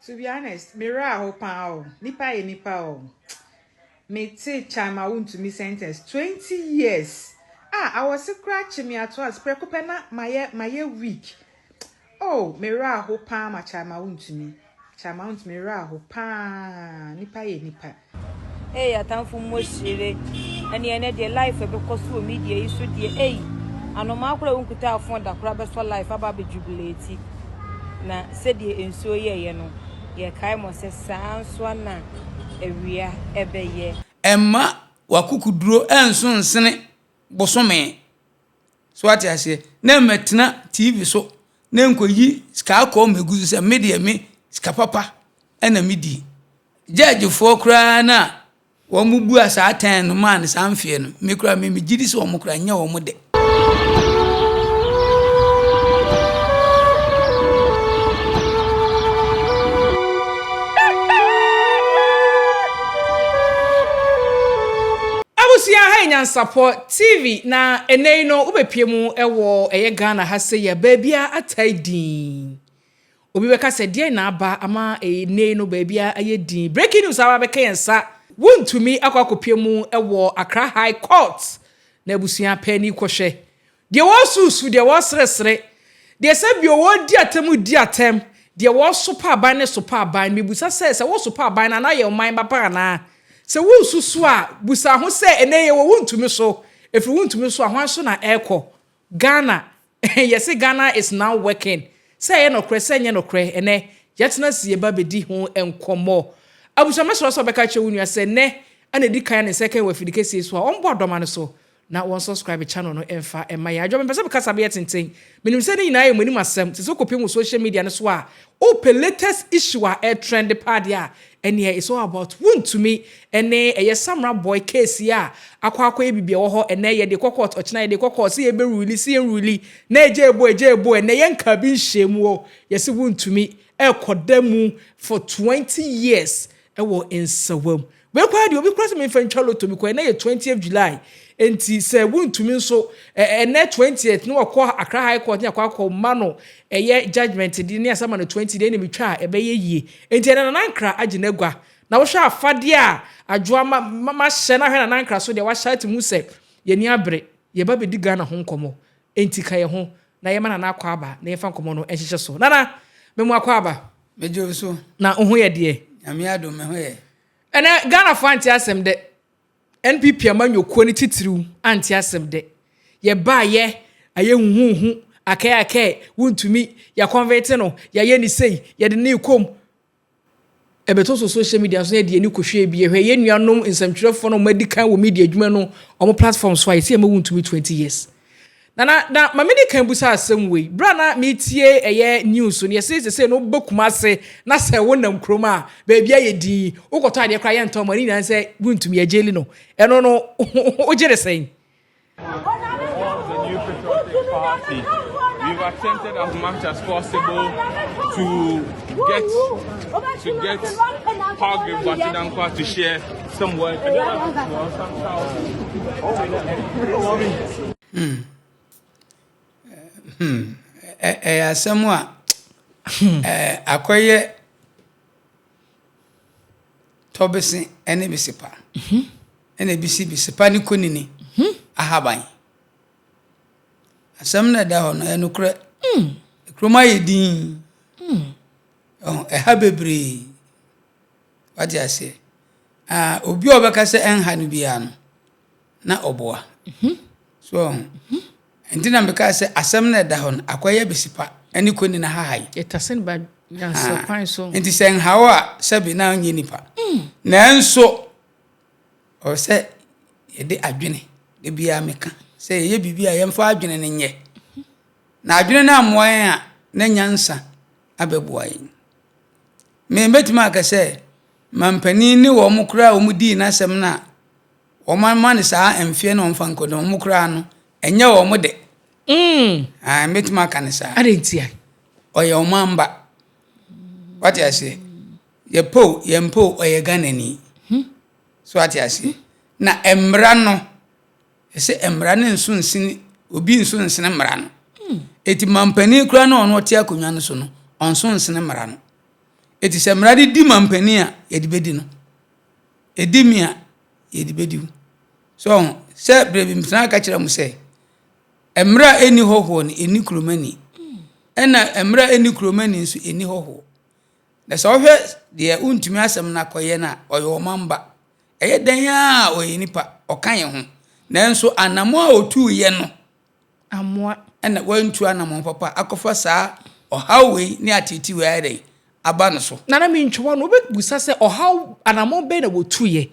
To be honest, me werɛ ahow paa o. Nipa yɛ nipa o. Me te Chairman Wontumi sentence 20 years. Ah, awɔse koraa kye me ato ase prɛko pɛ na mayɛ mayɛ weak. Oh, me werɛ ahow paa ma Chairman Wontumi. Chairman Wontumi me werɛ ahow paa. Nipa yɛ nipa. Ei atamfo mmɔ hyire ɛne ɛnɛ deɛ life ɛbɛkɔ so wɔ media yi so deɛ ei anomaa koraa wonkuta afon da koraa bɛsɔ life aba abɛ jubilate na sɛdeɛ nsuo yɛɛyɛ no yɛkae mo sɛ saa nso na awia ɛbɛyɛ. Mma w'akokoduro nso nsene bosome. So wate aseɛ? Na mmɛtena TV so na nkɔyi sika akɔɔ mmɛgu so sɛ me deɛ me sika papa na medi. Gyɛɛgyefoɔ koraa no a wɔbua saa atɛn no maa no saa mfeɛ no, me koraa me megye di sɛ wɔn koraa nyɛ wɔn dɛ. Abusua ha yɛ Nyansapɔ TV na ɛnɛ yi no wobɛpie mu wɔ ɛyɛ Ghana ha sɛ yɛ baabia atae din. Obi bɛka sɛ deɛn na aba ama nnɛ yi no baabiara ayɛ dinn. Breaking news aba abɛka yɛn nsa. Wontumi akɔ akɔpue mu wɔ Accra High Court na abusua pɛ ani kɔhwɛ. Deɛ wɔresusu, deɛ wɔreseresere, deɛ sɛ bio wɔredi atɛm redi atɛm, deɛ wɔresopa aban no sopa aban. Mebisa sɛ, sɛ wosopa aban no a na ayɛ ɔman ba pa anaa? Sɛ woresusu a, busa ho sɛ ɛnnɛ yi yɛwɔ Wontumi so, ɛfiri Wontumi so a hwan so na ɛrekɔ? Ghana Yɛse Ghana is now working. Sɛ ɛyɛ nɔkorɛ sɛ ɛnyɛ nɔkorɛ ɛnɛ yɛatena ase yɛba bɛdi ho nkɔmmɔ. Abusua mɛsrɛ wo sɛ wobɛka akyerɛ wo nua sɛ nnɛ na ɛdi kan a ne nsa ɛka yɛn wɔ afidi kɛseɛ yi so a ɔmbɔ adɔma no so na wɔn subscribe channel no mfa mma yɛn. Adwoa mempɛ sɛ me kasa bɛyɛ tenten. Menim sɛ ne nyinaa yɛ mo anim asɛm. Sɛ sɛ wokɔpiem wɔ social media no so a wopɛ latest issue a ɛretrend paa deɛ a Ɛneɛ it's all about wontumi ɛne ɛyɛ Samra boy case yi a akɔ akɔyɛ biribi ɛwɔ hɔ ɛnɛ yɛde kɔ court ɔkyena yɛde kɔ court sɛ yɛbɛ rule sɛ yɛn rule na ɛgya ɛbo ɛgya ɛbo ɛnɛ yɛnkaa bi nhyɛɛ mu o yɛse wontumi ɛkɔ da mu for 20 years ɛwɔ nsawam wei koraa deɛ obi koraa sɛ memfa ntwa lotto bi kɔ ɛnɛ yɛ 20th July Enti sɛ wontumi nso ɛnɛ 20th na wɔkɔ Accra High Court ne akɔ akɔ ma no ɛyɛ judgement de ne asama no 20 deɛ ɛna metwa a ɛbɛyɛ yie. Enti ɛnɛ Nana Ankra agye n'agua. Na wohwɛ afadeɛ a Adwoa ma ma mahyɛ na ahwɛ Nana Ankra so deɛ wahyɛ ate hu sɛ yɛni abere. Yɛba bɛdi Ghana ho nkɔmmɔ. Enti ka yɛn ho na yɛma Nana akɔ aba na yɛmfa nkɔmmɔ no nhyehyɛ so. Nana, me mo akɔ aba. Megye wo so. Na wo ho yɛ deɛ? Nyame adom me ho yɛ. Ɛnɛ Ghanafoɔ ante asɛm dɛ. NPP amanyɔkuo no titiriw ante asɛm dɛ. Yɛbaayɛ, ayɛ huhuuhu, akɛɛ akɛɛ, wontumi, yɛakɔnvete no, yɛayɛ no sei, yɛde no rekɔ mu. Ɛbɛtɔ so social media so na yɛde yɛn ani kɔhwɛ bi. Yɛhwɛ yɛn nuanom nsɛmtwerɛfoɔ no a wɔadi kan wɔ media adwuma no wɔn platform so a, yɛsɛ yɛma wontumi 20 years. Nana, na ma medi kan bisa asɛm wei. Berɛ a na meretie ɛyɛ news no, yɛse sesei no wobɛ Kumase na sɛ wonam kurom a, baabi ayɛ dinn, wokɔtɔ adeɛ koraa yɛntɔn ma, ne nyinaa ne sɛ wontumi, yɛgyeli no. Ɛno no, wogye no sɛn? The New Patriotic Party. We've attempted as much as possible to get to get Park Batidankwa to share some words. Hmm. Hmm. Ɛyɛ asɛm a akɔyɛ tɔbese ne besepa. Mhm. Ɛna ebi si besepa ne konini mhm. ahaban. Asɛm no ɛda hɔ no ɛyɛ nokorɛ. Mm. Kurom ayɛ din. Mm. Ɛha bebree. Wate aseɛ? Ah, obi a ɔbɛka sɛ ɛnha no biara no, na ɔboa. Mhm. So ɔho. Mhm. Nti na mekaa sɛ asɛm no ɛda hɔ no, akɔyɛ besipa ne kɔni na haha yi. Yɛtase no ba nyansa kwan so. Nti sɛ nha wo a, sɛbe na ɔnyɛ nipa. Mm. Nanso, ɔwɔ sɛ yɛde adwene, da biara meka sɛ yɛyɛ biribi a yɛmfa adwene no nyɛ. Mhm. Na adwene no ammoa yɛn a, na nyansa abɛboa yɛn. Me mɛtumi aka sɛ mampanin ne wɔn koraa a wɔdii n'asɛm no a wɔama no saa mfeɛ na wɔmfa nkɔ no wɔn koraa no ɛnyɛ wɔn de. Mm. Ah, mɛtumi aka no saa. Adɛn ntia? Ɔyɛ ɔman ba. Wate aseɛ? Yɛpɛ o, yɛmpɛ o, ɔyɛ Ghanani. Hmm. So wate aseɛ? Na mmara no, Ɛsɛ mmara no nso nsene obi nso nsene mmara no. Eti mampanin koraa na ɔno ɔte akonnwa no so no, ɔnso nsene mmara no. Eti sɛ mmara no di mampanin a, yɛde bɛdi no. Ɛdi me a, yɛde bɛdi wo. So ɔho, sɛ berɛ bi metena ka kyerɛ mo sɛ, mmerɛ a ɛnni hɔhoɔ no, ɛnni kuromani. Ɛna mmerɛ a ɛnni kuromani nso, ɛnni hɔhoɔ. Na sɛ wohwɛ deɛ wontumi asɛm no akɔyɛ no a, ɔyɛ ɔmamba. Ɛyɛ dɛn ara a, ɔyɛ nipa, ɔka yɛn ho. Nanso anammɔn a ɔtuiɛ no, Amoa. Ɛna wantu anammɔn papa akɔfa saa ɔhaw wei ne ateetee wei ayɛ dɛn aba no so. Nana mentwa no, wobɛbisa sɛ ɔhaw anammɔn bɛn na wɔtuiɛ?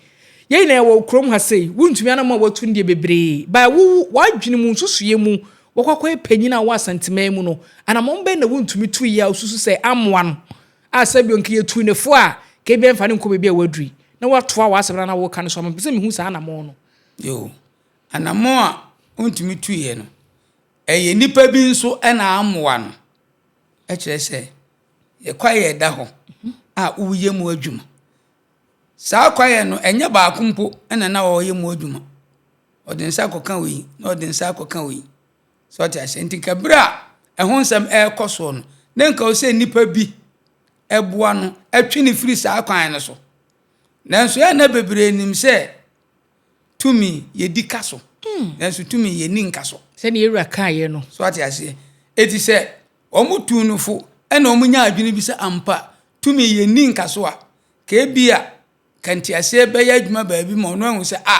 Yɛn nyinaa yɛwɔ kurom ha sei, wontumi anammɔn a wɔatu no deɛ bebree, but wo w'adwene mu nsusuiɛ mu, wɔkɔ akɔyɛ panyin a wɔ Asanteman mu no, anammɔn bɛn na wontumi tuiɛ a wosusu sɛ amoa no a sɛbio nka yɛtuu ne fo a, nka ebia ɛmfa no nkɔ baabi a waduru yi, na woatoa w'asɛm no a na woreka no so ama me, mepɛ sɛ mehu saa anammɔn no. Yoo, Anammɔn a ontumi tuiɛ no, ɛyɛ nnipa bi nso na ammoa no. Ɛkyerɛ sɛ, yɛ kwaeɛ a ɛda hɔ a woyɛ mu adwuma. Saa kwaeɛ no, ɛnyɛ baako mpo na na ɔreyɛ mu adwuma. Ɔde nsa akɔka wei, na ɔde nsa akɔka wei. So ɔte aseɛ? Nti nka berɛ a ɛho nsɛm ɛrekɔ soɔ no, na nka ɔsɛ nnipa bi ɛboa no, ɛtwe no firi saa kwan no so. Nanso yɛn na bebree nim sɛ tumi yɛdi ka so, nanso tumi yɛnni nka so. Sɛdeɛ yɛn wura kaeɛ no. So ate aseɛ? Eti sɛ wɔn tuu no fo ɛna wɔn nya adwene bi sɛ ampa tumi yɛnni nka so a, ka ebi a ka nteaseɛ bɛyɛ adwuma baabi ma ɔno ahu sɛ a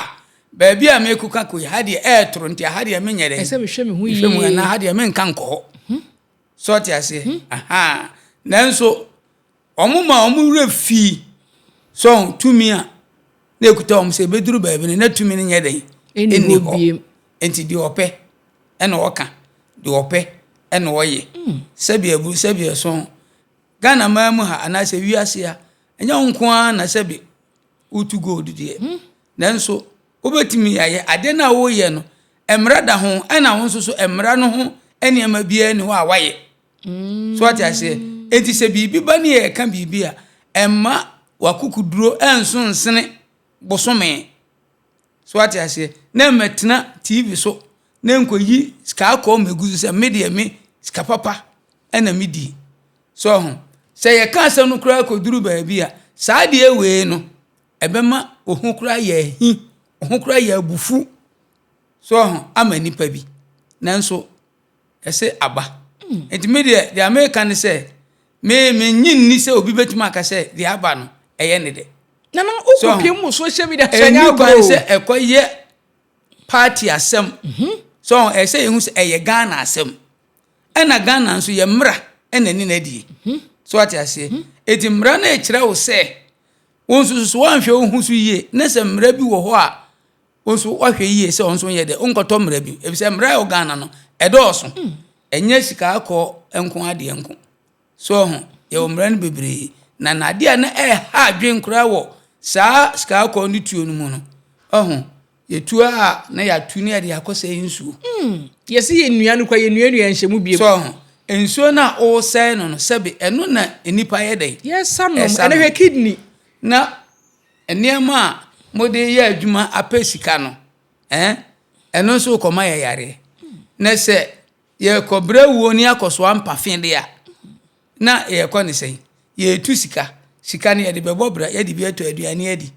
baabi a mekɔka kɔ yi ha deɛ ɛɛtoro nti ha deɛ menyɛ dɛn? Ɛsɛ mehwɛ me ho Mehwɛ mu yie. anaa ha deɛ menka nkɔ hɔ. So ate aseɛ? Aha. Nanso Wɔma wɔn werɛ fii sɛ tumi a na ɛkuta wɔn sɛ ɛbɛduru baabi no, na tumi no nyɛ dɛn? Ɛnni hɔ bio. Enti deɛ ɔpɛ ɛna ɔka, deɛ ɔpɛ ɛna ɔyɛ. Hmm. Sɛbi abu, sɛbi ɛso. Ghana man mu ha anaasɛ wiase ha, ɛnyɛ wo nko ara na sɛbi wotu gold deɛ. Hmm. Nanso wobɛtumi ayɛ adeɛ no a woyɛ no, mmara da ho ɛna wo nso so mmara no ho nneɛma biara ni hɔ a wayɛ. So wate aseɛ? Enti sɛ biribi ba ne yɛreka biribi a, ɛmma w'akokoduro ɛnso nsene bosome. So wate aseɛ? Na mmɛtena TV so na nkɔyi sika akɔɔ mmɛgu so sɛ me deɛ me sika papa ɛna medi. So ho? Sɛ yɛka asɛm no koraa kɔduru baabi a, saa deɛ wei no, ɛbɛma wo ho koraa yɛ ahi, wo ho koraa yɛ abufu. So ho? Ama nnipa bi. Nanso ɛsɛ aba. Nti me deɛ, deɛ meka ne sɛ, me mennye nni sɛ obi bɛtumi aka sɛ deɛ aba no, ɛyɛ ne dɛ. Nana wokɔpie mu social media so ɛnyɛ agorɔ o. sɛ ɛkɔyɛ party asɛm. Mhm. So ɛsɛ yɛhu sɛ ɛyɛ Ghana asɛm. Ɛna Ghana nso yɛ mmara ɛna ni na adie. Mhm. So ate aseɛ. Mhm. Eti mmara no ɛkyerɛ wo sɛ wo nso so woanhwɛ wo ho so yie na sɛ mmara bi wɔ hɔ a Wo nso woahwɛ yie sɛ wo nso nyɛ dɛ wonkɔtɔ mmara bi efisɛ mmara a ɛwɔ Ghana no ɛdɔɔso. Ɛnyɛ sika akɔ nko adeɛ nko. So ho yɛwɔ mmara no bebree na n'adeɛ a na ɛha adwene koraa wɔ saa sika akɔ ne tuo no mu no ɔho yɛtuo a na yɛatu ne yɛde akɔsɛe nsuo. Mm, yɛsi yɛ nnua no kora yɛ nnua nnua nhyɛ mu biem. So ho nsuo no a wosɛe no no sɛbe ɛno na nnipa yɛ dɛn? Yɛsa nom ɛna hwɛ kidney. Na Nneɛma a mode reyɛ adwuma apɛ sika no, ɛn, ɛno nso rekɔma yɛ yareɛ. Na sɛ yɛrekɔbrɛ wuo ne akɔsoa mpafe deɛ a, na yɛrekɔ ne sɛn? Yɛretu sika. Sika no yɛde bɛbɔ bra, yɛde bi atɔ aduane adi.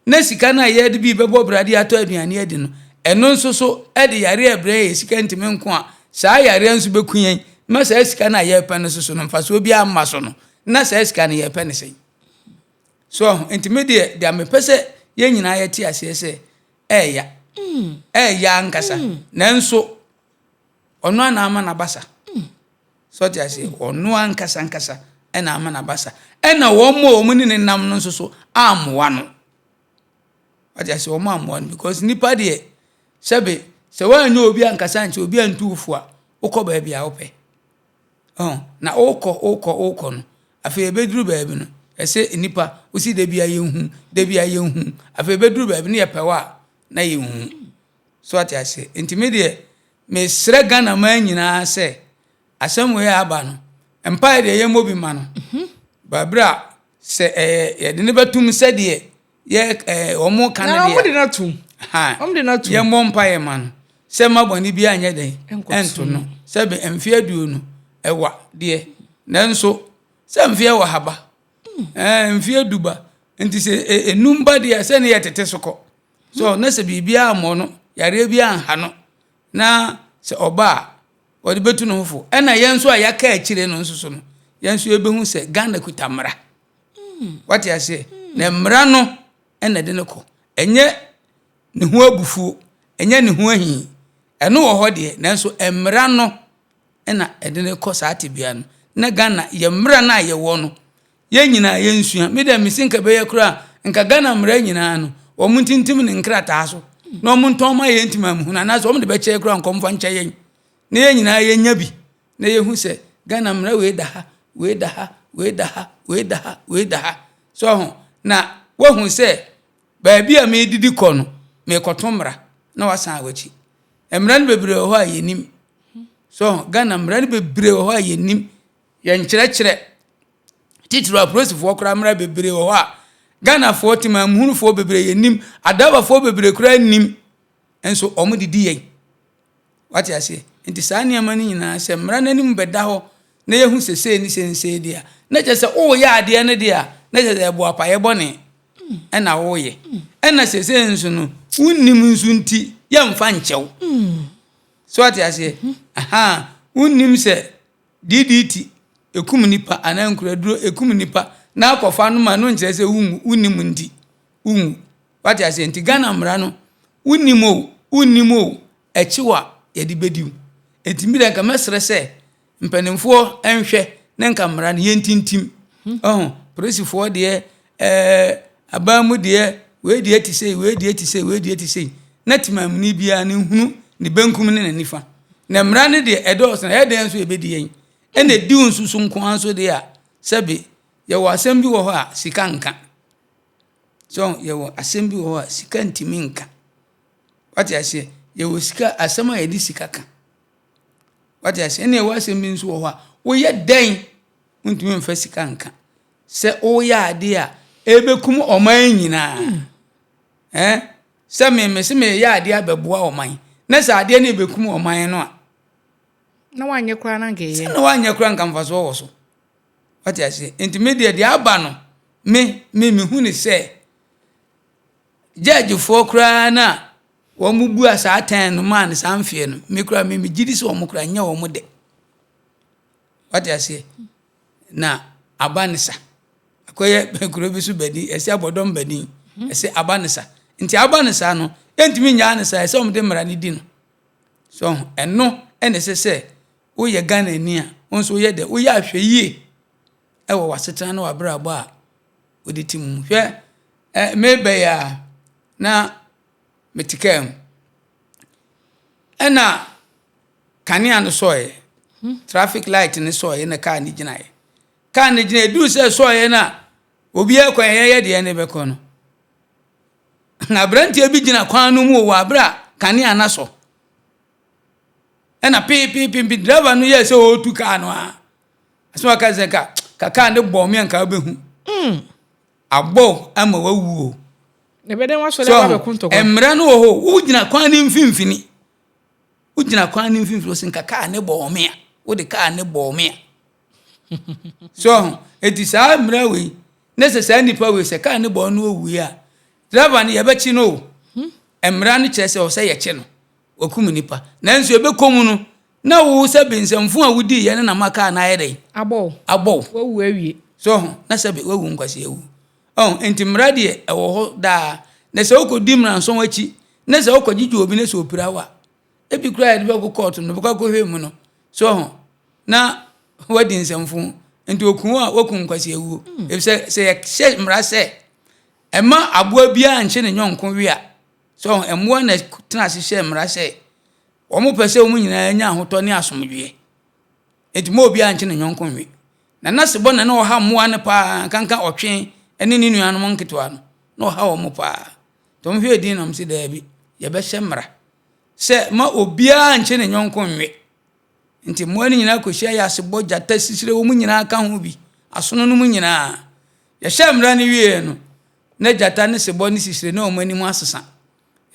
Na sika no a yɛde bi bɛbɔ bra de atɔ aduane adi no, ɛno nso so de yareɛ rebrɛ yɛn, sika ntumi nko a, saa yareɛ nso bɛku yɛn ma saa sika no a yɛrepɛ no nso so no, mfasoɔ biara mma so no, na saa sika no yɛrepɛ ne sɛn? So ahu? Nti me deɛ, deɛ mepɛ sɛ yɛn nyinaa yɛte aseɛ sɛ, ɛɛya. Ɛɛya ankasa. Nanso, ɔno ara na ama n'abasa. So ɔte aseɛ? Ɔno ankasa ankasa ɛna ama n'abasa. Ɛna wɔn a wɔn ne ne nam no nso so ammoa no. Ɔte aseɛ? Wɔn ammoa no because nipa deɛ, sɛbe, sɛ woanyɛ obi ankasa nkyɛ obi antu wo fo a, wokɔ baabi a wopɛ. Ɔho, na wokɔ, wokɔ, wokɔ no, afei ɛbɛduru baabi no, ɛsɛ nnipa, wosi da bi a yɛnhu, da bi a yɛnhu, afei ɛbɛduru baabi no yɛpɛ wo a, na yɛnhu. So ate aseɛ? Nti me deɛ, mesrɛ Ghana man nyinaa sɛ, asɛm wei a aba no, mpaeɛ deɛ yɛmmɔ bi ma no. Ba berɛ a, sɛ ɛyɛ, yɛde no bɛtom sɛdeɛ yɛ ɛɛ wɔn ka no deɛ. Na wɔn de no atum. Ha. Wɔn de no atum. Yɛn bɔ mpa yɛ ma no sɛ mma bɔne bi anyɛ dɛn ɛnto no sɛ bɛ mfe aduonu ɛwa deɛ nanso sɛ mfe ɛwɔ haba. Ɛɛ mfeɛ du ba. Nti sɛ enum ba deɛ sɛ ne yɛ tete so kɔ. So na sɛ biribiara mmɔ no, yareɛ biara nha no, na sɛ ɔba a, ɔde bɛtu ne ho fo. Ɛna yɛn nso a yɛaka akyire no nso so no, yɛn nso yɛbɛhu sɛ Ghana kuta mmara. Wate aseɛ? Na mmara no ɛna ɛde no kɔ. Ɛnyɛ ne ho abufuo, ɛnyɛ ne ho ahi. Ɛno wɔ hɔ deɛ, nanso mmara no na ɛde no kɔ saa tebea no. Na Ghana, yɛn mmara no a yɛwɔ no, yɛn nyinaa yɛnsua. Me deɛ mese nka ɛbɛyɛ koraa a, nka Ghana mmara nyinaa no, wɔn ntintim ne nkrataa so na wɔn ntɔn ma yɛn ntoma mu hunu anaasɛ wɔn de bɛkyɛ koraa nka wɔn fa nkyɛ yɛn na yɛn nyinaa yɛnya bi na yɛhu sɛ Ghana mmara wei da ha, wei da ha, wei da ha, wei da ha, wei da ha. So ho na woahu sɛ baabi a meredidi kɔ no, merekɔto mmara na wasan w'akyi. Mmara no bebree wɔ hɔ a yɛnim. So Ghana mmara no bebree wɔ hɔ a yɛnim. Yɛnkyerɛkyerɛ. Titiriw apolisifoɔ koraa mmara bebree wɔ hɔ a Ghanafoɔ temamuhunufoɔ bebree yɛnim. Adabafoɔ bebree koraa nnim. Nso wɔn de di yɛn. Wate aseɛ? Nti saa nneɛma no nyinaa sɛ mmara no anim bɛda hɔ na yɛhu sɛ sei ne sei ne sei deɛ a, na kyerɛ sɛ woyɛ adeɛ no deɛ a, na kyerɛ sɛ ɛboa apayɛ bɔne ɛna woyɛ. Ɛna sɛsei nso no, wonnim nso nti yɛmfa nkyɛ wo. So wate aseɛ? Aha, wonnim sɛ DDT ɛkum nipa anaa nkuraduro ɛkum nipa na akɔfa no ma no nkyerɛ sɛ wonwu, wonnim nti wonwu. Wate aseɛ? Nti Ghana mmara no, wonim o, wonnim o, ɛkyew a yɛde bɛdi wo. Nti me deɛ nka mɛsrɛ sɛ mpanimfoɔ nhwɛ na nka mmara no yɛntintim. Ɔho, polisifoɔ deɛ, ɛɛ, aban mu deɛ, wei deɛ te sei, wei deɛ te sei, wei deɛ te sei. Na temamuni biara no nhunu ne benkum ne ne nifa. Na mmara no deɛ ɛdɔɔso na ɛyɛ dɛn nso yɛbɛdi yɛn. Ɛna ɛdi wo nso so nko ara nso deɛ a, sɛbe yɛwɔ asɛm bi wɔ hɔ a sika nka. So yɛwɔ asɛm bi wɔ hɔ a sika ntumi nka. Wate aseɛ? Yɛwɔ sika asɛm a yɛde sika ka. Wate aseɛ? Ɛna ɛwɔ asɛm bi nso wɔ hɔ a woyɛ dɛn wontumi mfa sika nka. Sɛ woyɛ adeɛ a ɛbɛkum ɔman nyinaa. Hmm. Eh? Sɛ me me se meyɛ adeɛ abɛboa ɔman na sɛ adeɛ no ɛbɛkum ɔman no a. Na wanyɛ koraa na nka ɛyɛ. Sɛ na wanyɛ koraa nka mfasoɔ wɔ so. Wate aseɛ? Nti me deɛ deɛ aba no, me, me mehu ne sɛ, gyɛɛgyefoɔ koraa no a wɔn bua saa atɛn no maa no saa mfeɛ no, me koraa me megye di sɛ wɔn koraa nyɛ wɔn dɛ. Wate aseɛ? Na aba ne sa. Akɔyɛ kuro bi so badin, ɛsɛ abɔdɔm badin, ɛsɛ aba ne sa. Nti aba ne sa no, ɛntumi nyaa ne sa, ɛsɛ wɔn de mmara no di no. So ɛno ɛna ɛsɛ sɛ Woyɛ Ghanani a, wo nso woyɛ dɛ, woyɛ ahwɛyie wɔ w'asetena ne w'abrabɔ a wode te mu. Hwɛ, ɛ meba yi a, na mete kaa mu. Ɛna kanea no sɔeɛ, traffic light no sɔeɛ na kaa no gyinaeɛ. Kaa no gyinaeɛ, ɛduru sɛ ɛsɔeɛ no a, obiara kwan yɛyɛ deɛ ne bɛkɔ no. Na aberanteɛ bi gyina kwan no mu wɔ abere a kanea no asɔ. Ɛna peepeepeepe driver no yɛɛ sɛ ɔretu kaa no a asɛm aka sɛ ka ka kaa no bɔɔ me anka wobɛhu mm. abɔ ama wawu o mmerɛ no wɔ hɔ wogyina kwan no mfimfini wogyina kwan no mfimfini sɛ nka kaa ne bɔɔ me a wode kaa ne bɔɔ me a so ɛti saa mmerɛ wei ne sɛ saa nnipa wei sɛ kaa ne bɔɔ no ɔwui a driver no yɛbɛkye no o hmm. mmara no kyerɛ sɛ ɔsɛ yɛkye no Wakum nnipa. Nanso ɛbɛkɔ mu no, na wo sɛbe nsɛmfo a wodii yɛ no na ma kaa no ayɛ dɛn? Abɔ wo. Abɔ wo. Wawu awie. So ho, na sɛbe wawu nkwasi awu. Ɔho, enti mmara deɛ ɛwɔ hɔ daa. Na sɛ wokɔdi mmaransɔn akyi, na sɛ wokɔgyegye obi na sɛ ɔpira wo a, ebi koraa yɛde bɛkɔ kɔɔto no, bɛkɔ akɔhwɛ mu no. So ho, na wadi nsɛmfo. Nti oku wo a, waku nkwasi awuo. Mm. Efisɛ sɛ yɛhyɛ mmara sɛ, ɛma aboa biara nkye ne nyɔnko we a, So mmoa na ɛtena ase hyɛɛ mmara sɛ wɔpɛ sɛ wɔn nyinaa nya ahotɔ ne asomdwoeɛ? Enti mma obiara nkye ne yɔnko nwe. Na na sebɔ na na ɔha mmoa no paa, nkanka ɔtwe ne ne nuanom nketewa no, na ɔha wɔn paa. Nti wɔhwɛɛ din na wɔse daabi, yɛbɛhyɛ mmara sɛ mma obiara nkye ne yɔnko nwe. Nti mmoa no nyinaa kɔhyia yɛ asebɔ, gyata, sisire, wɔn nyinaa ka ho bi, asono no mu nyinaa. Yɛhyɛɛ mmara no wieeɛ no, na gyata ne sebɔ ne sisire ne wɔn anim asesa,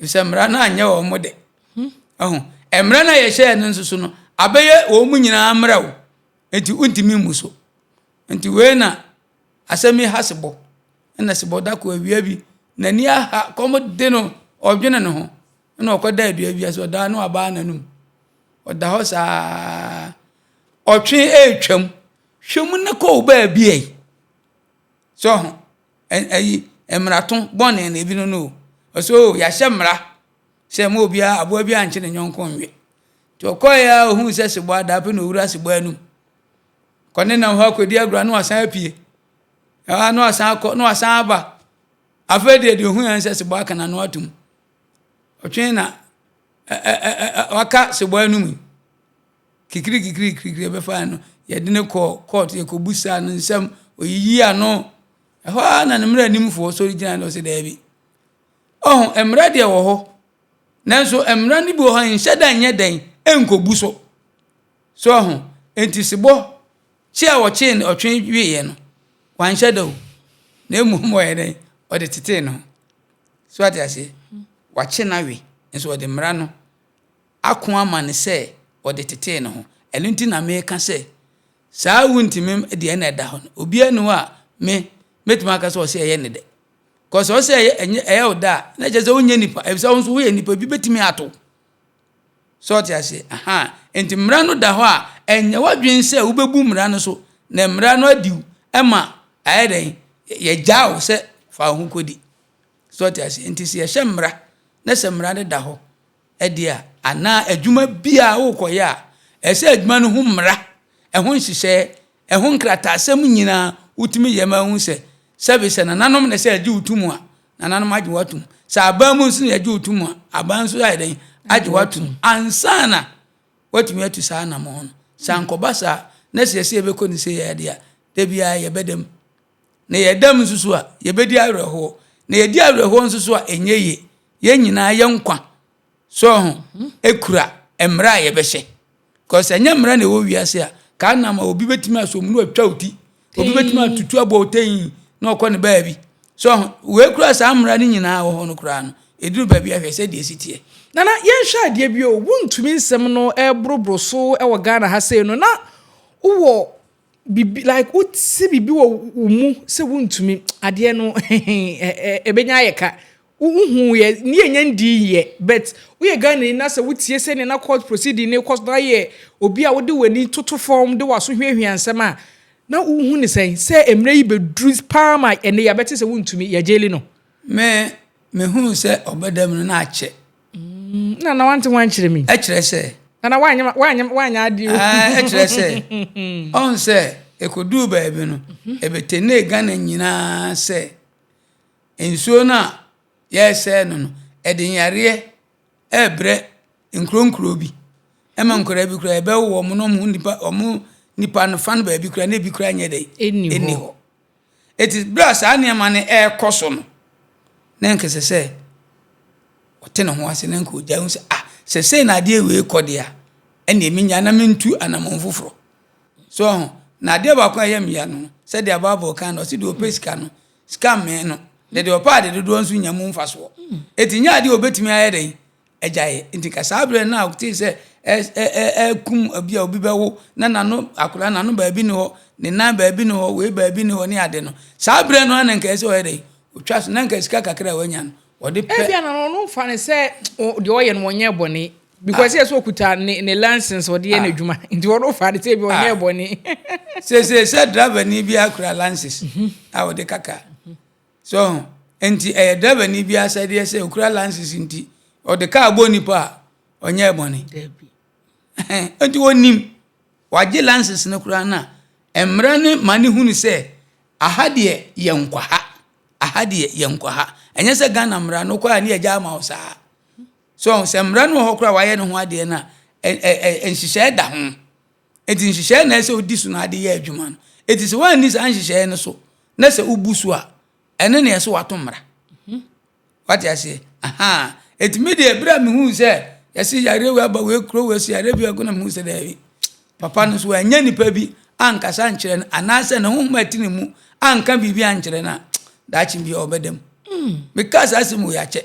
efisɛ mmara no anyɛ wɔn dɛ. Ɛho mmara no a yɛhyɛɛ no nso so no, abɛyɛ wɔn mu nyinaa mmerɛw, enti wontumi mmu so. Nti wei na Asɛm yi ha sebɔ. Ɛna sebɔ da koro awia bi, n'ani aha, kɔm de no, ɔdwene ne ho. Ɛna ɔkɔda dua bi ase, ɔda na wabaa n'anum. Ɔda hɔ saa. Ɔtwe retwam. Hwɛ mu ne kɔ wo baabi ai. So ho, ayi, mmarato bɔne na ebi no no o. Ɔsɛ o, yɛahyɛ mmara sɛ ma obiara, aboa biara nkye ne yɔnko nwe. Nti ɔkɔeɛ a ohuu sɛ sebɔ ada afei na owura sebɔ anum. Kɔ ne nam hɔ akɔdi agorɔ na wasan apue. Ɛhɔ na wasan akɔ na wasan aba. Afei deɛ deɛ ohuu yɛn sɛ sebɔ aka n'ano atum. Ɔtwe na waka sebɔ anum yi. Kikiri kikiri kirikiri ɛbɛfaa no, yɛde no kɔɔ court, yɛkɔbusaa no nsɛm, ɔyiyii ano. Ɛhɔ ara na ne mmaranimfoɔ sɔre gyina no ɔsɛ daabi. Ɔho, mmara deɛ wɔ hɔ, nanso mmara no bi wɔ hɔ a nhyɛ da nyɛ dɛn nkɔbu so. So ɔho, enti sebɔ kye a wɔkyee no ɔtwe wieɛ no, wanhyɛ da o, na mmom ɔyɛ dɛn, ɔde tetee ne ho. So ate aseɛ? Wakye no awe, nso ɔde mmara no ako ama no sɛ ɔde tetee ne ho. Ɛno nti na meka sɛ, saa wontumi deɛ na ɛda hɔ no, obiara nni hɔ a me, mɛtumi aka sɛ ɔsɛ ɛyɛ ne dɛ. Kɔ sɛ ɔsɛ ɛyɛ, ɛnyɛ, ɛyɛ wo dɛ a, na kyerɛ sɛ wonyɛ nipa, efisɛ wo nso woyɛ nipa, bi bɛtumi ato. Sɛ ɔte aseɛ? Aha. Nti mmara no da hɔ a, ɛnyɛ w'adwene sɛ wobɛbu mmara no so, na mmara no adi wo ma ayɛ dɛn? Yɛgyaa wo sɛ fa wo ho kɔdi. Sɛ ɔte aseɛ? Nti sɛ yɛhyɛ mmara, na sɛ mmara no da hɔ, de a, anaa adwuma bi a worekɔyɛ a, ɛsɛ sɛ adwuma no ho mmara, ɛho nhyehyɛe, ɛho nkrataasɛm nyinaa wotumi yɛ ma ehu sɛ, sɛbe sɛ nananom na ɛsɛ yɛgye wo tom a, nananom agye wo atom. Sɛ aban mu nso na yɛgye wo tom a, aban nso ayɛ dɛn? Agye wo atom ansa na woatumi atu saa anammɔn no. Sɛ ankɔba saa, na sɛ yɛsɛ yɛbɛkɔ no sei ara de a, da biara yɛbɛda mu. Na yɛda mu nso so a, yɛbɛdi awerɛhoɔ. Na yɛdi awerɛhoɔ nso so a, ɛnyɛ yie. Yɛn nyinaa yɛn nkwa so ho kura mmara a yɛbɛhyɛ. Because ɛnyɛ mmara na ɛwɔ wiase a, kaa nam a obi bɛtumi asɔ mu na watwa wo ti. Obi bɛtumi atutu abɔ wo tɛn na ɔkɔ ne baabi. So ho, wei kura saa mmara no nyinaa wɔ hɔ no koraa no, ɛduru baabi a hwɛ sɛdeɛ ɛsi teɛ. Nana, yɛnhwɛ adeɛ bi o, wontumi nsɛm no ɛreboroboro so wɔ Ghana ha sei no, na wowɔ biribi like wote biribi wɔ wo mu sɛ wontumi adeɛ no ɛbɛnya ayɛ ka wohu yɛ ne yɛnya ndii yɛ but woyɛ Ghanani na sɛ wotie sɛnea na court proceeding ne kɔ so na yɛ obi a wode w'ani toto fam de w'aso hwiahwia nsɛm a na wohu ne sɛn sɛ mmerɛ yi bɛduru paa ma ɛnɛ yɛabɛte sɛ wontumi yɛgyeli no. Me mehuu sɛ ɔbɛda mu no na akyɛ. Na na wante ho ankyerɛ mi. Ɛkyerɛ sɛ. Na na wanyɛ wanyɛ wanyɛ adeɛ o. Ɛkyerɛ sɛ ɔn sɛ ɛkɔduu baabi no ɛbɛtɛnee Ghana nyinaa sɛ nsuo no a yɛresɛe no no ɛde nyareɛ ɛrebrɛ nkuro nkuro bi ɛma nkwadaa bi koraa yɛbɛwo wɔn na wɔn nipa wɔn nipa no fa no baabi koraa na ebi koraa nyɛ dɛ ɛnni hɔ. Enti bere a saa nneɛma no rekɔ so no, na anka ɛsɛ sɛ ɔte ne ho ase na anka ogyae hu sɛ, ah, sɛ sei na adeɛ wei kɔ deɛ a, ɛnneɛ menya na mentu anammɔn foforɔ. So ɔho, na adeɛ baako a ɛyɛ me ya no, sɛdeɛ Bible ka no, ɔse deɛ ɔpɛ sika no, sika mmee no, na deɛ ɔpɛ ade dodoɔ nso nya mu mfasoɔ. Enti nyɛ adeɛ a ɔbɛtumi ayɛ dɛn agyaeɛ. Nti nka saa berɛ no a ɔtee sɛ ɛkum obi a obi bɛwo na n'ano akwadaa n'ano baabi ne hɔ ne nan baabi ne hɔ wei baabi ne hɔ ne ade no saa berɛ no na nka ɛsɛ ɔyɛ dɛ ɔtwa so na nka sika kakra a wanya no ɔde pɛ. Ebia na ɔno fa ne sɛ deɛ ɔyɛ no wɔnyɛ bɔne because yɛ sɛ ɔkuta ne ne license ɔde yɛ n'adwuma nti ɔno fa ne sɛ ebi ɔnyɛ bɔne. Sese sɛ driver ni bi akura license a ɔde kaka. So ho? Enti ɛyɛ driverni bi asɛdeɛ sɛ okura license nti ɔde kaa bɔ nipa a ɔnyɛɛ bɔne? Dabi. Enti wɔnim wagye license no koraa no a mmara no ma ne hunu sɛ aha deɛ yɛ nkɔ ha, aha deɛ yɛ nkɔ ha. Ɛnyɛ sɛ Ghana mmara no kɔ a ne yɛgya ama wo saa. So sɛ mmara no wɔ hɔ koraa a wayɛ ne ho adeɛ no a nhyehyɛɛ da ho. Enti nhyehyɛe na ɛsɛ sɛ wodi so na ade yɛ adwuma no. Enti sɛ woanni saa nhyehyɛe no so na sɛ wobu so a, ɛno na ɛsɛ wato mmara. Mhm. Wate aseɛ? Aha. Enti me deɛ, berɛ a mehuu sɛ yɛse yareɛ wei aba wei kuro wei so yareɛ bi agu na mehuu sɛ daabi. Papa no so wanya nipa bi ankasa ankyerɛ no anaasɛ ne honhom a ɛte ne mu anka biribi ankyerɛ no a, daakye bi ɔbɛda mu. Mm. Mekaa saa asɛm wei akyɛ.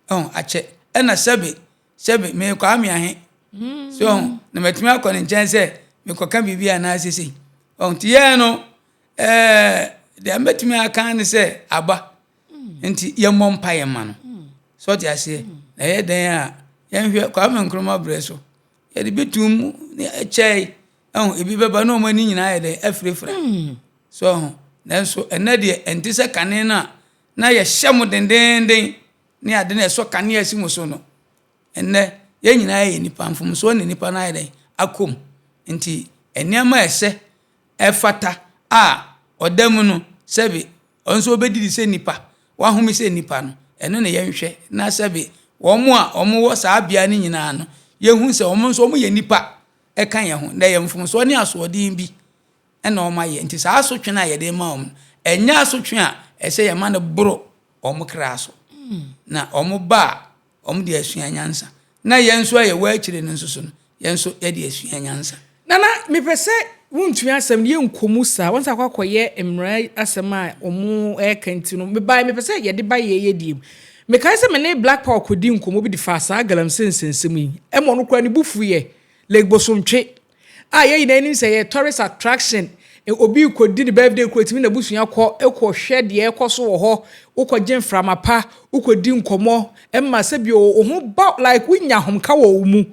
Ɛho akyɛ. Ɛna sɛbe sɛbe meyɛ Kwame Ahe. So ɔho na matumi akɔ ne nkyɛn sɛ mekɔka biribi anaa sesei. Ɔho nti yɛn no. Ɛɛ, deɛ mɛtumi aka ne sɛ aba nti yɛmmɔ mpaeɛ ma no. So ɔte aseɛ? Na ɛyɛ dɛn a yɛnhwɛ Kwame Nkrumah berɛ so yɛde bi tum ne ɛkyɛe ɛho ebi bɛba na wɔn ani nyinaa yɛ dɛn afirafira. So ɛho nanso ɛnɛ deɛ ɛnte sɛ kane no a na yɛhyɛ mo dendeenden ne ade na ɛsɔ kanea si mo so no. Ɛnnɛ yɛn nyinaa yɛ nnipa mfomsoɔ ne nnipa no ayɛ dɛn akɔ mu nti nneɛma a ɛsɛ ɛfata a ɔda mu no, sɛbe ɔno nso ɔbɛdidi sɛ nnipa, wahome sɛ nnipa no, ɛno na yɛnhwɛ na sɛbe wɔn a wɔwɔ saa bea no nyinaa no, yɛhu sɛ wɔn nso wɔyɛ nnipa ka yɛn ho, na ɛyɛ mfomsoɔ ne asoɔden bi na wɔayɛ. Nti saa asotwe no a yɛde ma wɔn no, ɛnyɛ asotwe a ɛsɛ yɛma no boro wɔn kra so. Na wɔn ba a, Wɔde asua nyansa. Na yɛn nso a yɛwɔ akyire no nso so no, yɛn nso yɛde asua nyansa. Nana, mepɛ sɛ wontumi asɛm no yɛnkɔ mu saa, wɔn sɛ akɔ akɔyɛ mmara asɛm a wɔn reka nti no, mebae mepɛ sɛ yɛde ba yɛn yɛdie mu. Mekae sɛ me ne Black Power kɔdi nkɔmmɔ bi de faa saa galamsey nsɛnsɛm yi, ɛma ɔno koraa ne bo fuiɛ, Lake Bosomtwe, a yɛn nyinaa nim sɛ ɛyɛ tourist attraction, obi rekɔdi ne birthday kura tumi n'abusua kɔ kɔhwɛ deɛ ɛrekɔ so wɔ hɔ, wokɔgye mframa pa, wokɔdi nkɔmmɔ, ɛma sɛbi wo ho ba like wonya ahomka wɔ wo mu.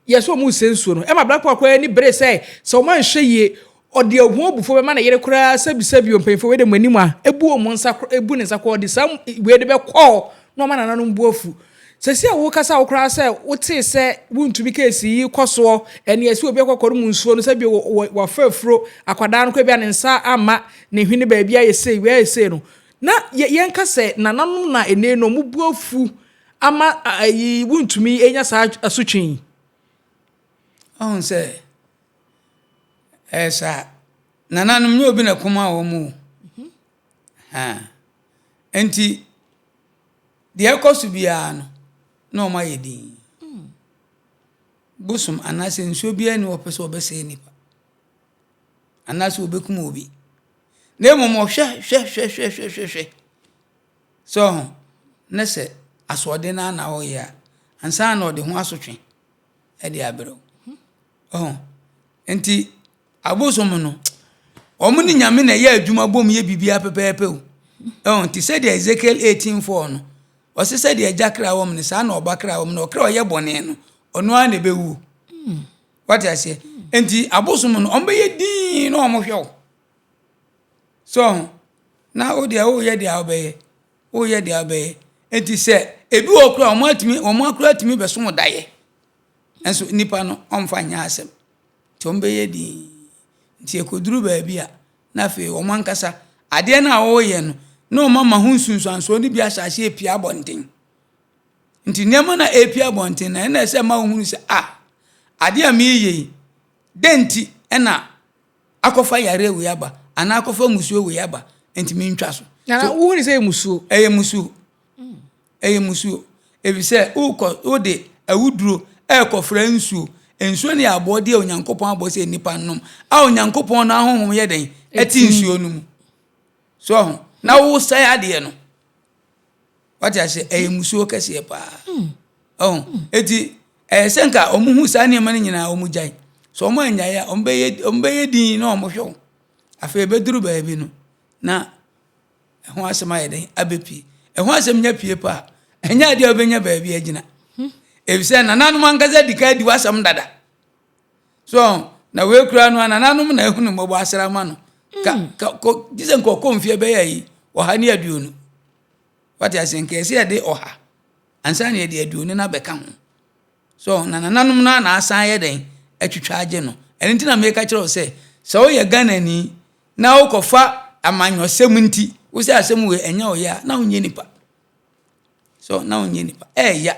Yɛ sɛ wɔn resɛ nsuo no, ɛma Black Power koraa ani bere sɛ sɛ wɔn anhwɛ yie, ɔde ɛho abufuo bɛma ne yere koraa sɛbi sɛbi mpanyinfoɔ wei de mo anim a ebu wɔn nsa ebu ne nsa koraa ɔde saa wei de bɛkɔ na ɔma nananom bo afu. Sɛsi a wokasa wo koraa sɛ wotee sɛ wontumi case yi kɔ soɔ ɛne ɛsɛ obi akɔkɔre mu nsuo no sɛ bi wafa afuro akwadaa no koraa bi a ne nsa amma ne hwene baabi ayɛ sei wei ayɛ sei no na yɛnka sɛ nananom na ɛnɛ no ɔmo bo afu ama ayi wontumi nya saa asotwe yi. Ɔhu sɛ ɛyɛ saa nananom nyɛ obi na ɛkoma wɔn o. Nti Deɛ ɛkɔ so biara no, na wɔayɛ dinn. Bosom anaasɛ nsuo biara nni hɔ a ɔpɛ sɛ ɔbɛsɛe nnipa anaasɛ ɔbɛkum obi. Na mmom ɔhwɛ hwɛ hwɛ hwɛ hwɛ hwɛ hwɛ sɛ ɔho ne sɛ asoɔden no ara na ɔreyɛ a, ansa na ɔde ho asotwe de abrɛ wo. Ɔho nti Abosom no, wɔn ne Nyame na ɛyɛ adwuma bom yɛ biribiara pɛpɛɛpɛ o. Ɛwɔ nti sɛdeɛ Ezekiel 18:4 no, ɔse sɛdeɛ agya kra wɔ mu no, saa na ɔba kra wɔ mu, na ɔkra ɔyɛ bɔne no, ɔno ara na ɛbɛwuo. Wate aseɛ? Nti abosom no, wɔn bɛyɛ dinn na wɔn hwɛ wo. So ho, na wo deɛ woyɛ deɛ wobɛyɛ, woyɛ deɛ wobɛyɛ. Nti sɛ ebi wɔ kora wɔn atumi, wɔn akora atumi bɛso wo daeɛ. Nanso nipa no ɔmfa nyɛ asɛm. Nti wɔbɛyɛ dinn. Nti ɛkɔduru baabi a, na afei wɔn ankasa, adeɛ no a wɔreyɛ no, na wɔama ho nsunsuansoɔ no bi ahyɛ aseɛ apue abɔnten. Nti nneɛma no a ɛrepue abɔnten no, ɛna ɛsɛ ma wohunu sɛ, ah, adeɛ a mereyɛ yi, dɛn nti ɛna akɔfa yareɛ wei aba, anaa akɔfa mmusuo wei aba, nti mentwa so. Na wohunu sɛ ɛyɛ mmusuo? Ɛyɛ mmusuo. Ɛyɛ mmusuo. Efisɛ wokɔ wode awuduro rekɔfra nsuo. Nsuo no yɛ abɔdeɛ a Onyankopɔn abɔ sɛ nnipa nnom. A Onyankopɔn no ahonhom yɛ dɛn? Ɛte nsuo no mu. So ho. Na wosɛe adeɛ no. Wate aseɛ? Ɛyɛ mmusuo kɛseɛ paa. Ɔho. Eti ɛyɛ sɛ nka wɔn hu saa nneɛma no nyinaa wɔn gyae. So wɔn annyae a wɔn bɛyɛ wɔn bɛyɛ din na wɔn hwɛ wo. Afei ebɛduru baabi no na Ɛho asɛm ayɛ dɛn abɛpue? Ɛho asɛm nya pue pa a, ɛnyɛ adeɛ a wobɛnya baabi agyina. Efisɛ nananom ankasa di kan di w'asɛm dada. So na wei kura no a nananom na ehunu mmɔbɔ asra ama no. Ka hmm. ka kɔ gye sɛ nka ɔkɔ mfeɛ bɛyɛ yi ɔha ne aduonu. Wate aseɛ nka ɛsɛ yɛde ɔha ansa na yɛde aduonu no abɛka ho. So na nananom no na asan yɛ dɛn atwitwa agye no. Ɛno nti na meka kyerɛ wo sɛ sɛ woyɛ Ghanani na wokɔfa amanyɔsɛm nti wo sɛ asɛm wei ɛnyɛ wo ya a, na wonyɛ nipa. So na wonyɛ nipa. Ɛɛya.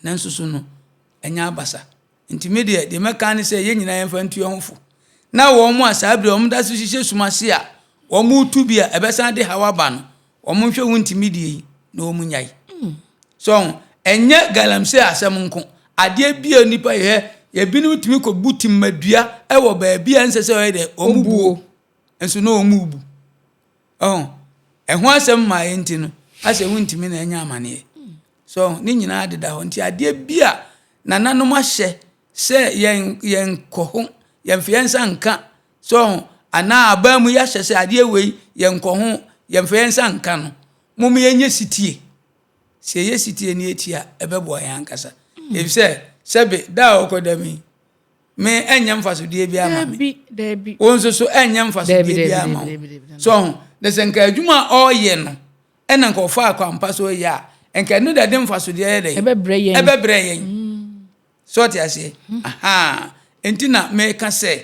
Nanso so no, ɛnyɛ abasa. Nti me deɛ, deɛ mɛka ne sɛ yɛn nyinaa yɛmfa ntu yɛn ho fo. Na wɔn a saa bere wɔn da so hyehyɛ sum ase a wɔretu bi a ɛbɛsan de haw aba no, wɔn nhwɛ wo ntumi deɛ yi na wɔn nyae. So ɛnyɛ galamsey asɛm nko. Adeɛ bi a nipa yɛ, ebinom tumi kɔbu timmadua wɔ baabi a ɛnsɛ sɛ ɔyɛ dɛ wɔn buo nso na wɔn bu. Ɔho ɛho asɛm maa yɛ nti no asɛ wontumi na ɛnyɛ amaneɛ. So ne nyinaa deda hɔ nti adeɛ bi a nananom ahyɛ sɛ yɛn yɛn kɔ ho yɛn fi yɛn nsa nka so ɔho. anaa aban mu yɛahyɛ sɛ adeɛ wei yɛnkɔ ho, yɛmfa yɛn nsa nka no, mom yɛnyɛ sitie. Sɛ yɛyɛ sitie ne yɛtie a, ɛbɛboa yɛn ankasa. Efisɛ sɛbe da a ɔkɔda mu yi, me ɛnyɛ mfasodeɛ biara ma me. Wo nso so ɛnyɛ mfasodeɛ biara ma wo. So ho, na sɛ nka adwuma a ɔreyɛ no, ɛna nka ɔfaa kwampa so yɛ a, nka ɛno da de mfasodeɛ yɛ dɛn? Ɛbɛbrɛ yɛn. Ɛbɛbrɛ yɛn. So ɔte aseɛ? Aha. Nti na meka sɛ,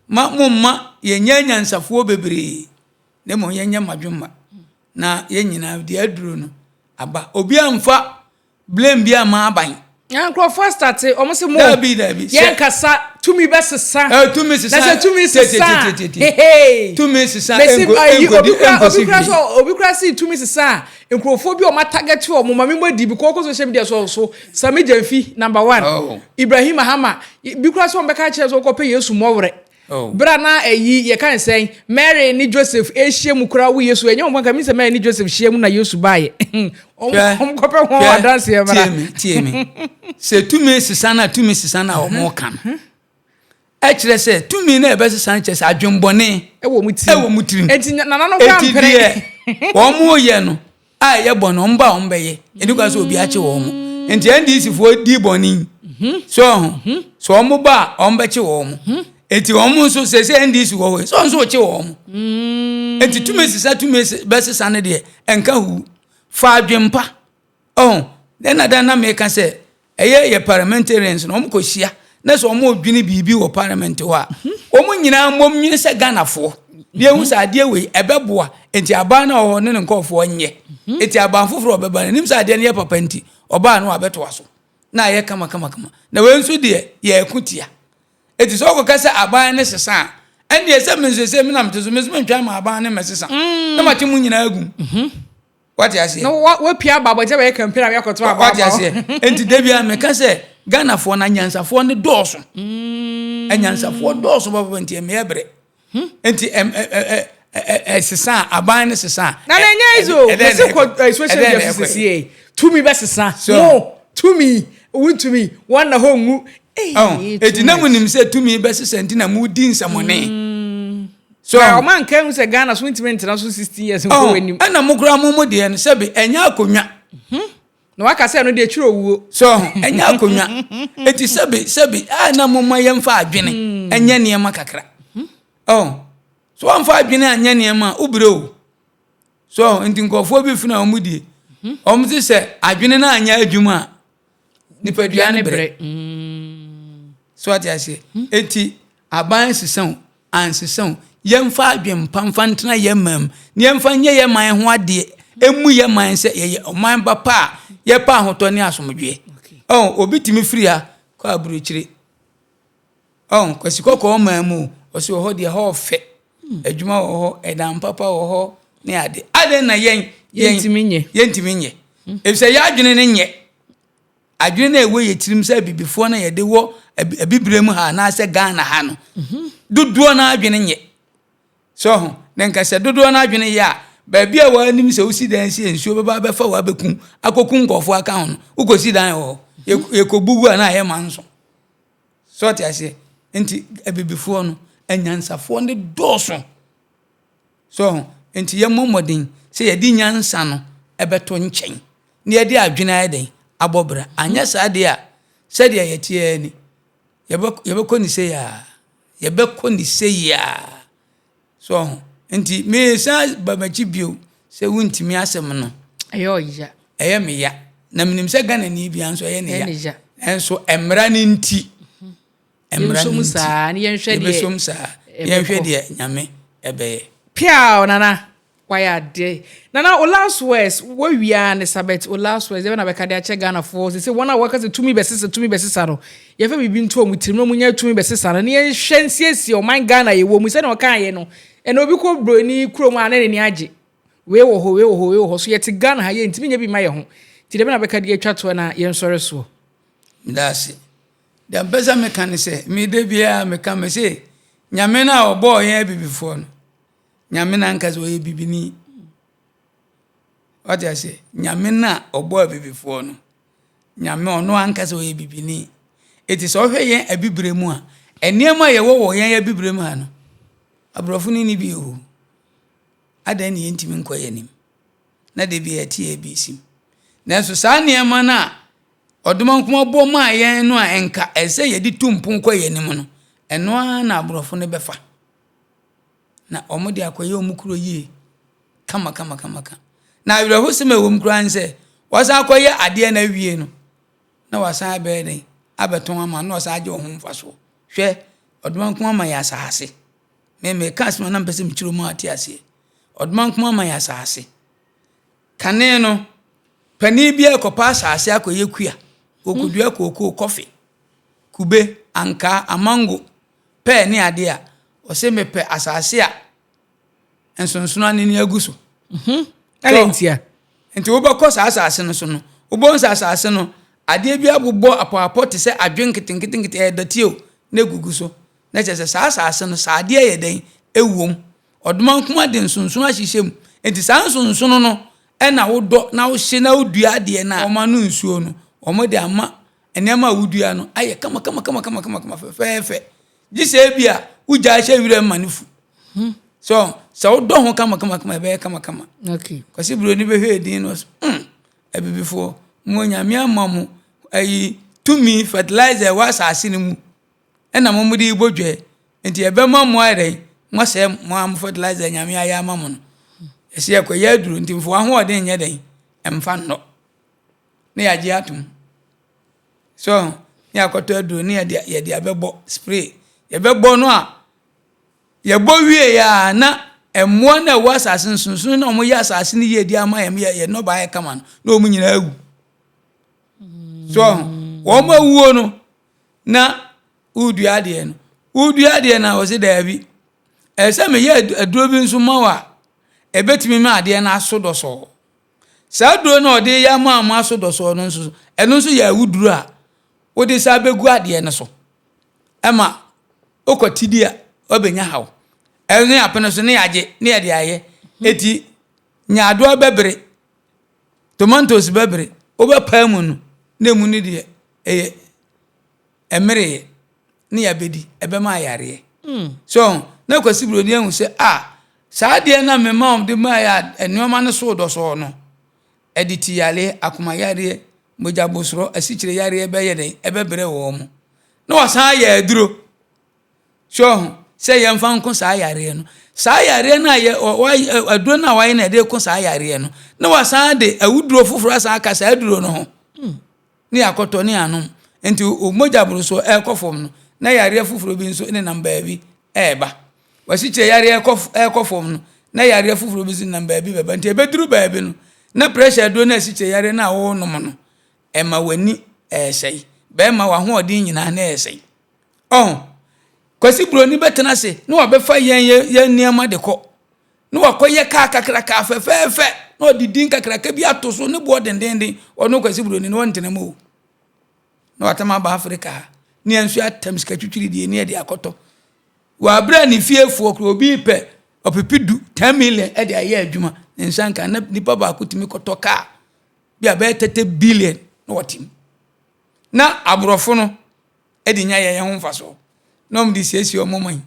ma momma yɛnyɛ anyansafoɔ bebree, na mmom yɛnyɛ mmadwemma. Na yɛn nyinaa deɛ aduro no aba. Obiara mfa blame bi ama aban. Na nkurɔfoɔ astate wɔn se mo. Dabi dabi. Yɛn kasa tumi bɛ sesa. Ɛ tumi sesa. Na sɛ tumi sesa. Hehe. Tumi sesa. Enko enko di enko si hwee. Obi kura si tumi sesa. Nkurɔfoɔ bi a wɔn atagɛte wɔn ma mi mo di bi kɔ kɔ social media so so Sami Gyamfi number one. Oh. Ibrahim Mahama bi kura sɛ wɔn bɛka kyerɛ sɛ wɔkɔ pɛ Yesu mɔwerɛ. Oh. Bere a na ɛyi yɛka ne sɛn Mary ne Joseph ahyia mu koraa wo Yesu ɛnyɛ wɔn nka mi sɛ Mary ne Joseph hyia mu na Yesu baayɛ wɔn kɔpɛ ho adanseɛ mara. Tie mi tie mi sɛ tumi sesa na tumi sesa na wɔn ka no ɛkyerɛ sɛ tumi na ɛbɛsesa no kyerɛ sɛ adwembɔne ɛwɔ mu tirim ɛwɔ mu tirim eti nananom kora eti mpere deɛ wɔn yɛ no a ɛyɛ bɔne wɔn ba wɔn bɛyɛ ɛni kwan sɛ obi akye wɔn nti ndc foɔ di bɔne yi mhm. so ɔho mhm. so wɔn ba a wɔn bɛkye wɔn mhm. eti wɔn nso sɛ sɛ ndc wɔ hɔ yi so wɔn nso kye wɔn mm. eti tumi sisa tumi bɛsesa no deɛ ɛnka hu fa adwempa ɔho ɛna dan na meka sɛ Ɛyɛ yɛ parliamentarians no wɔn kɔ hyia na sɛ wɔn redwene biribi wɔ parliament hɔ a wɔn nyinaa mmom nwene sɛ Ghanafoɔ na ehu sɛ adeɛ wei ɛbɛboa nti aban no a ɔwɔ ne ne nkɔɔfoɔ nyɛ nti aban foforɔ ɔbɛba no anim sɛ adeɛ no yɛ papa nti ɔbaa no abɛtoa so na ayɛ kama kama kama na wei nso deɛ yɛreko tia eti sɛ ɔkɔka sɛ aban no sesa a ɛnneɛ sɛ me nso sɛ me na mete so me nso mentwɛn ma aban no mmɛsesa na mate mu nyinaa agu Wate aseɛ? Na wapia aba abɔnten abɛyɛ campaign a yɛakɔto aba Wate aseɛ? Nti da biara meka sɛ Ghanafoɔ no anyansafoɔ no dɔɔso. Mm. Anyansafoɔ dɔɔso papa nti ɛmeyɛ brɛ. Hmm? Nti ɛsesa a aban no sesa a. Na na ɛnyɛ easy o. Mesi kɔ social media so sisi yɛ. Tumi bɛ sesa. Mo tumi wuntumi wɔn na hɔ ngu. Eti na mo nim sɛ tumi bɛ sesa nti na mo di nsɛmɔne. Mm. So na ɔma nka ehu sɛ Ghana so ntumi ntena so 16 years nkɔ oh, w'anim. Ɛna mo koraa mo mo deɛ no sɛbi ɛnyɛ akonnwa. Mhm. Na waka sɛ ɛno deɛ kyerɛ owuo. So ɛnyɛ akonnwa. Eti sɛbi sɛbi a na mo ma yɛmfa adwene hmm. ɛnyɛ nneɛma kakra. Mhm. Oh, so wɔmfa adwene anyɛ nneɛma a wobere o. So nti nkurɔfoɔ bi funu a wɔn die. Mhm. Wɔn ti sɛ adwene no anyɛ adwuma a nipadua no brɛ. Mm. So ate aseɛ. Eti aban sesa o ansesa o, yɛmfa adwempa mfa ntena yɛn man mu, na yɛmfa nyɛ yɛn man ho adeɛ, ɛmu yɛn man sɛ yɛyɛ ɔman ba pa a yɛpɛ ahotɔ ne asomdwoeɛ. Ɔn, obi tumi firi ha kɔ aburokyire. Ɔn, Kwasi Kɔkɔɔ man mu, ɔsi wɔ hɔ deɛ hɔ ɔfɛ, adwuma wɔ hɔ, ɛdan papa wɔ hɔ ne ade. Adɛn na yɛn yɛntumi nyɛ? Yɛntumi nyɛ. Efisɛ yɛn adwene no nyɛ. Adwene no a ɛwɔ yɛn tirim sɛ abibifoɔ no a yɛde wɔ abibire mu ha anaasɛ Ghana ha no, dodoɔ no adwene nyɛ. So ho, na nka sɛ dodoɔ no adwene yɛ a, baabi a wɔanim sɛ wosi dan si nsuo bɛba abɛfa wɔ abɛku akɔku nkurɔfoɔ aka ho no, wokɔsi dan wɔ hɔ. Yɛkɔbu gu a na ayɛ ma nso. So ɔte aseɛ? Nti abibifoɔ no, anyansafoɔ no dɔɔso. So ho? Enti yɛmmɔ mmɔden sɛ yɛde nyansa no bɛto nkyɛn na yɛde adwene ayɛ dɛn? Abɔ bra. Anyɛ saa deɛ a, sɛdeɛ yɛte ara ni. Yɛbɛkɔ ne sei ara. Yɛbɛkɔ ne sei ara. So ho? Nti mesan ba m'akyi bio sɛ wontumi asɛm no. Ɛyɛ ɔya. Ɛyɛ me ya. Na menim sɛ Ghanani biara nso ɛyɛ ne ya. Nanso mmara no nti. Mmara no nti, yɛbɛsom saa, yɛnhwɛ deɛ Nyame ɛbɛyɛ. Piaw Nana wayɛ adeɛ. Nana o last words wawie ara ne sa but o last words deɛ bɛ na bɛka de akyɛ Ghana foɔ sese wɔn a wɔka sɛ tumi bɛsesa tumi bɛsesa no yɛfa biribi nto wɔn tirim na wɔn nya tumi bɛsesa no ne yɛnhwɛ nsiesie ɔman Ghana yɛwɔ mu sɛdeɛ ɔka yɛ no ɛna obi kɔ broni kurom a na n'ani agye wei wɔ hɔ wei wɔ hɔ wei wɔ hɔ so yɛte Ghana ha yɛntumi nyɛ bi ma yɛ ho nti deɛ bɛ na bɛka de atwa toɔ na yɛnsɔre soɔ. Meda ase. Deɛ mpɛ sɛ meka ne sɛ, me da biara meka me se, Nyame no a ɔbɔɔ yɛn abibifoɔ no, Nyame no ankasa ɔyɛ bibini. Wate aseɛ? Nyame no a ɔbɔɔ abibifoɔ no, Nyame ɔno ankasa ɔyɛ bibini. Eti sɛ ɔhwɛ yɛn abibire mu a, nneɛma a yɛwɔ wɔ yɛn abibire mu ha no, Aborɔfo no nni bi o. Adɛn na yɛntumi nkɔ yɛn anim? Na da bi yɛte ABC mu. Nanso saa nneɛma no a Ɔdomankoma bɔ maa yɛn no a ɛnka ɛsɛ sɛ yɛde tu mpon kɔ yɛn anim no, ɛno ara na aborɔfo no bɛfa. Na wɔde akɔyɛ wɔn kuro yie kama kama kama ka. Na awerɛhosɛm a ɛwɔ mu koraa ne sɛ, wɔasan akɔyɛ adeɛ no awie no, na wasan abɛyɛ dɛn abɛtɔn ama na ɔsan agye wo ho mfasoɔ. Hwɛ, Ɔdomankoma ama yɛ asase. Me meka asɛm a na mpɛ sɛ mekyerɛ mu a ate aseɛ. Ɔdomankoma ama yɛ asase. Kane no, panin bi rekɔpɛ asase akɔyɛ kua. Ɔkɔdua kookoo, kɔfe, kube, ankaa, amango, pɛɛ ne adeɛ a, ɔse mepɛ asase a nsonsono anene agu so. Mhm. Ɛna ntia. Nti wobɛkɔ saa asase no so no, wobɛhu sɛ asase no, adeɛ bi abobɔ apɔapɔ te sɛ adwe nketenketenkete, ɛyɛ dɔteɛ o, na egugu so. Na kyerɛ sɛ saa asase no, saa adeɛ yɛ dɛn? Ɛwom. Ɔdomankoma de nsonsono ahyehyɛ mu. Nti saa nsonsono no ɛna wodɔ na wohye na wodua adeɛ no a, wɔma no nsuo no, wɔde ama nneɛma a wodua no ayɛ kama kama kama kama kama kama fɛfɛɛfɛ. Gye sɛ ebi a wogyaa hyɛ wira mu ma no fu. Hmm. So sɛ wodɔ ho kama kama kama ɛbɛyɛ kama kama. Okay. Kwasi Buroni bɛhwɛ edin no so. Hmm. Abibifoɔ, mo nyame ama mo ayi tumi fertilizer ɛwɔ asase no mu ɛna mo mo de bɔ dwa nti ɛbɛma mo ayɛ dɛn mo asɛ mo a mo fertilizer nyame ayɛ ama mo no. Ɛsɛ yɛkɔyɛ aduro nti mfo ahoɔden nyɛ dɛn ɛmfa nnɔ na yɛagye atom. So ne yɛakɔtɔ aduro ne yɛde yɛde abɛbɔ spray. Yɛbɛbɔ no a, yɛbɔ wie a na mmoa no a ɛwɔ asase no sunsun na wɔyɛ asase no yie de ama yɛn yɛ yɛn nnɔbaeɛ kama no na wɔn nyinaa awu. So wɔn awuo no na wodua adeɛ no wodua adeɛ no a wɔsi daabi ɛsɛ sɛ meyɛ aduro bi nso ma wo a ɛbɛtumi ma adeɛ no aso dɔsɔɔ. Saa aduro no a ɔde yɛ ama ama aso dɔsɔɔ no nso, ɛno nso yɛ awuduro a wode saa bɛgu adeɛ no so. Ɛma wokɔ tidi a wabɛnya haw. Ɛno ne apene so ne yɛagye ne yɛde ayɛ. Eti nyaadoa bɛbere, tomatoes bɛbere, wobɛpae mu no na emu no deɛ ɛyɛ ɛmmereeɛ ne yɛabɛdi, ɛbɛma ayareɛ. So na Kwasi Buroni ahu sɛ a saa adeɛ no a mema wɔn de maeɛ a nneɛma no so dɔsɔɔ no, ɛde ti yareɛ, akoma yareɛ, mogya bosorɔ, asikyire yareɛ bɛyɛ dɛn ɛbɛbrɛ wɔn mo. Na wasan ayɛ aduro. So sɛ yɛmfa nko saa yareɛ no. Saa yareɛ no a yɛ aduro no a wayɛ no ɛde ko saa yareɛ no, na wasan de awuduro foforɔ asan aka saa aduro no ho. ne yɛakɔtɔ ne yɛanom. Nti wo mogya borosoɔ ɛrekɔ fam no, na yareɛ foforɔ bi nso nenam baabi ɛreba. W'asikyire yareɛ ɛrekɔ ɛrekɔ fam no, na yareɛ foforɔ bi nso nenam baabi bɛba. Nti ɛbɛduru baabi no, na pressure aduro ne asikyire yareɛ no a worenom no, ɛma w'ani ɛresɛe. Bɛrima w'ahoɔden nyinaa na ɛresɛe. Ɔho, Kwasi Buroni bɛtena ase na wabɛfa yɛn yɛn nneɛma de kɔ. Na wakɔyɛ kaa kakraka fɛfɛɛfɛ na ɔde din kakraka bi ato so ne boɔ dendenden ɔno Kwasi Buroni no ɔntena mu o. Na watam aba Afrika ha ne yɛn nso atam sika twitwiri deɛ ne yɛde akɔtɔ. Wɔ abere a ne fiefoɔ koro obi pɛ ɔpepe du 10 million ɛde ayɛ adwuma ne nsa nka na nipa baako tumi kɔtɔ kaa bi a bɛyɛ 30 billion na ɔte mu. Na aborɔfo no de nya yɛn ho mfasoɔ na wɔde siesie wɔn man,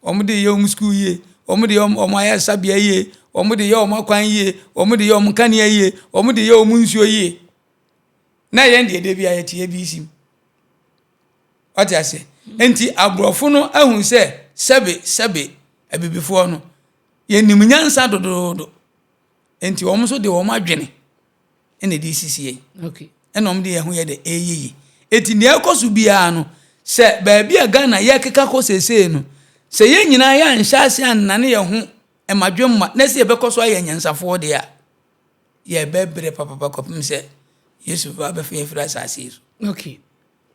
wɔde yɛ wɔn sukuu yie, wɔde yɛ wɔn ayaresabea yie, wɔde yɛ wɔn akwan yie, wɔde yɛ wɔn nkanea yie, wɔde yɛ wɔn nsuo yie. Na yɛn deɛ da bi a yɛte ABC mu. Wate aseɛ? Nti aborɔfo no ahu sɛ sɛbe sɛbe abibifoɔ no yɛnim nyansa dodoodo. Nti wɔn nso de wɔn adwene na ɛde sisi yɛn. Okay. Ɛna wɔn de yɛn ho yɛ dɛ ɛyɛ yie. Eti nea ɛkɔ so biara no, sɛ baabi a Ghana yɛkeka kɔ seesei no, sɛ yɛn nyinaa yɛanhyɛ ase annane yɛn ho mmadwemma na sɛ yɛbɛkɔ so ayɛ anyansafoɔ deɛ a, yɛbɛbrɛ papapa kɔpem sɛ Yesu ba bɛfa yɛn afiri asase yi so. Okay.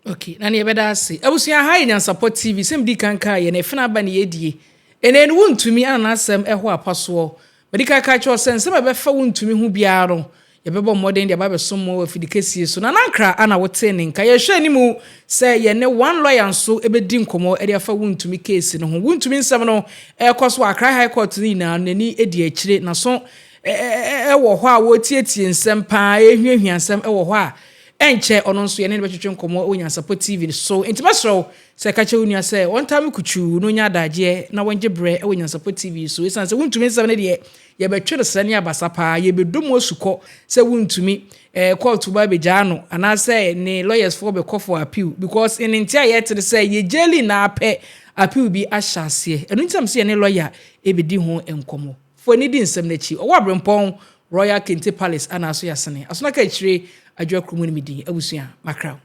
Ok, na neɛ yɛbɛda ase. Abusua, ha yɛ Nyansapɔ TV, sɛ medi kan kaa yɛ no, ɛfena aba ne yɛdie. Ɛnɛ no wontumi ana n'asɛm ɛhɔ apa soɔ. Madi kan aka akyerɛ wo sɛ nsɛm a ɛbɛfa wontumi ho biara no, yɛbɛbɔ mmɔden de aba abɛsom mo wɔ afidikɛsie so. Nana Ankrah ana wotee ne nka. Yɛhwɛ anim sɛ yɛne one lawyer nso bɛdi nkɔmmɔ de afa wontumi case no ho. Wontumi nsɛm no ɛrekɔ so wɔ Accra High Court no nyinaa no, n'ani di akyire, n'aso wɔ hɔ a wɔretietie nsɛm paa, ɛrehuahua nsɛm wɔ hɔ a. Ɛnkyɛ ɔno nso yɛne no bɛtwetwe nkɔmmɔ wɔ Nyansapɔ TV so. Enti mɛsrɛ wo sɛ ka kyerɛ wo nua sɛ ɔntaa me kutuu na ɔnya adagyeɛ na wɔngye berɛ wɔ Nyansapɔ TV so. Ɛsiane sɛ wontumi nsɛm no deɛ, yɛbɛtwe no srɛ ne abasa paa. Yɛbɛdɔ mu asukɔ sɛ wontumi eh, kɔɔto ba bɛgyaa no anaasɛ ne lawyers foɔ bɛkɔ for appeal because ne nte a yɛte no sɛ yɛ jaili na apɛ appeal bi ahyɛ aseɛ. Ɛno nti na mesɛ yɛne lawyer ɛbɛdi ho nkɔmmɔ. Fo ani di nsɛm no akyi. Ɔwɔ Aberempɔn Royal Kente Palace ana aso yɛasene. Aso no aka akyire Adwoa Kurom no me din. Abusua, makra wo.